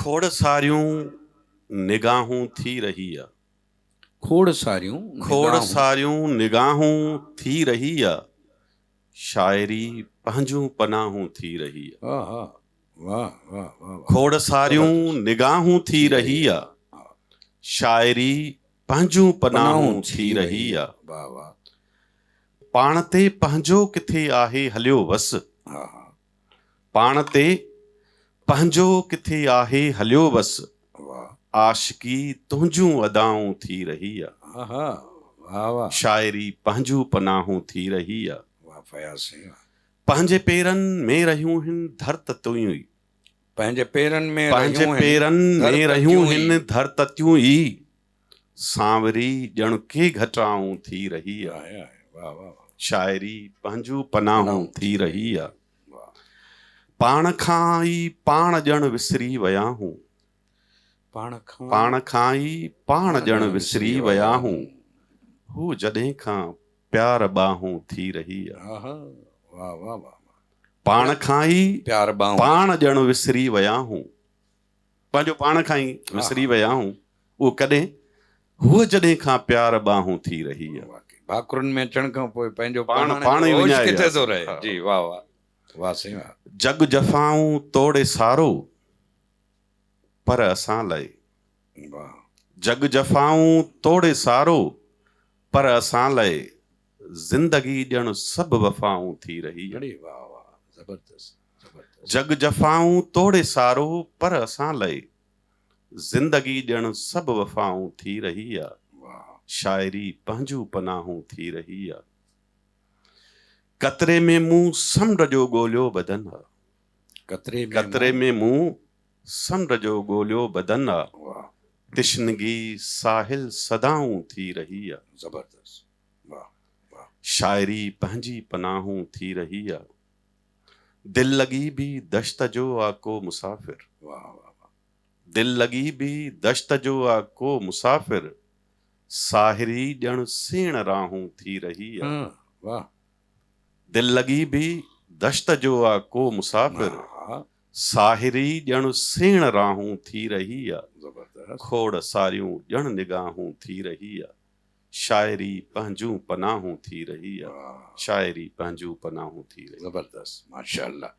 کوڙ ساريون نگاهون ٿي رهي آ. کوڙ ساريون کوڙ ساريون نگاهون ٿي رهي آ. شاعري پنهنجون پناهون ٿي رهي آ. آها واه واه واه واه کوڙ ساريون نگاهون ٿي رهي آ. شاعري پنهنجون پناهون ٿي رهي آ. واه واه. پاڻ تي پنهنجو ڪٿي آهي هليو وس. آها. پاڻ تي پنهنجو ڪٿي آهي هليو وس. واه. عاشقي تنهنجون ادائون ٿي رهي آ. آها واه واه. شاعري پنهنجون پناهون ٿي رهي آ. واه فياض سائين واه. پنهنجي پيرن ۾ رهيون هن ڌر تتيون ئي. پنهنجي پيرن ۾ پنهنجي رهيون هن پيرن ڌر ۾ رهيون تتيون ئي. هن ڌر تتيون ئي. سانوري ڄڻ ڪي گهٽائون ٿي رهي آ. آهي آهي واه واه واه. شاعري پنهنجون پناهون پناهون ٿي رهي آ. واه. پاڻ کان ئي پاڻ ڄڻ وسري ويا هون. پاڻ کان پاڻ کان ئي پاڻ پاڻ ڄڻ ڄڻ وسري وسري ويا ويا هون. هون. هو جڏهن کان پيار ٻانهون ٿي رهي آ. آها واه واه واه واه. پاڻ کان ئي پيار ٻانهون. پاڻ ڄڻ وسري ويا هون. پنهنجو پاڻ کان ئي وسري ويا هون. اهو ڪڏهن؟ هوء جڏهن کان پيار ٻانهون ٿي رهي آ. واقعي ڀاڪرن ۾ اچڻ کان پوء پنهنجو پاڻ پاڻ پاڻ ئي جو هوش وڃائي ڪٿي وياسين. ٿو رهي. ها. جي واه واه واه سائين واه. جڳ جفائون توڙي سارو پر اسان لئه. واه. جڳ جفائون توڙي سارو پر اسان لئه زندگي ڄڻ سڀ وفائون ٿي رهي آ. اڙي واه واه زبردست زبردست. جڳ جفائون توڙي سارو پر اسان لئه زندگي ڄڻ سڀ وفائون ٿي رهي آ. واه. شاعري پنهنجون پناهون ٿي رهي آ. قطري ۾ مون سمنڊ جو ڳوليو بدن آ. قطري ۾ قطري مون ۾ مون سمنڊ جو ڳوليو بدن آ. واه. تشنگي ساحل صدائون ٿي رهي آ. زبردست واه واه. شاعري پنهنجي پناهون ٿي رهي آ. دل لڳي به دشت جو آ ڪو مسافر. واه واه واه. دل لڳي به دشت جو آ ڪو مسافر. ساحري ڄڻ سيڻ راهون ٿي رهي آ. ها واه. دل لڳي به دشت جو آ ڪو مسافر. ها. ساحري ڄڻ سيڻ راهون ٿي رهي آ. زبردست. کوڙ ساريون ڄڻ نگاهون ٿي رهي آ. شاعري پنهنجون پناهون ٿي رهي آ. واه. شاعري پنهنجون پناهون ٿي رهي. زبردست ماشاءالله.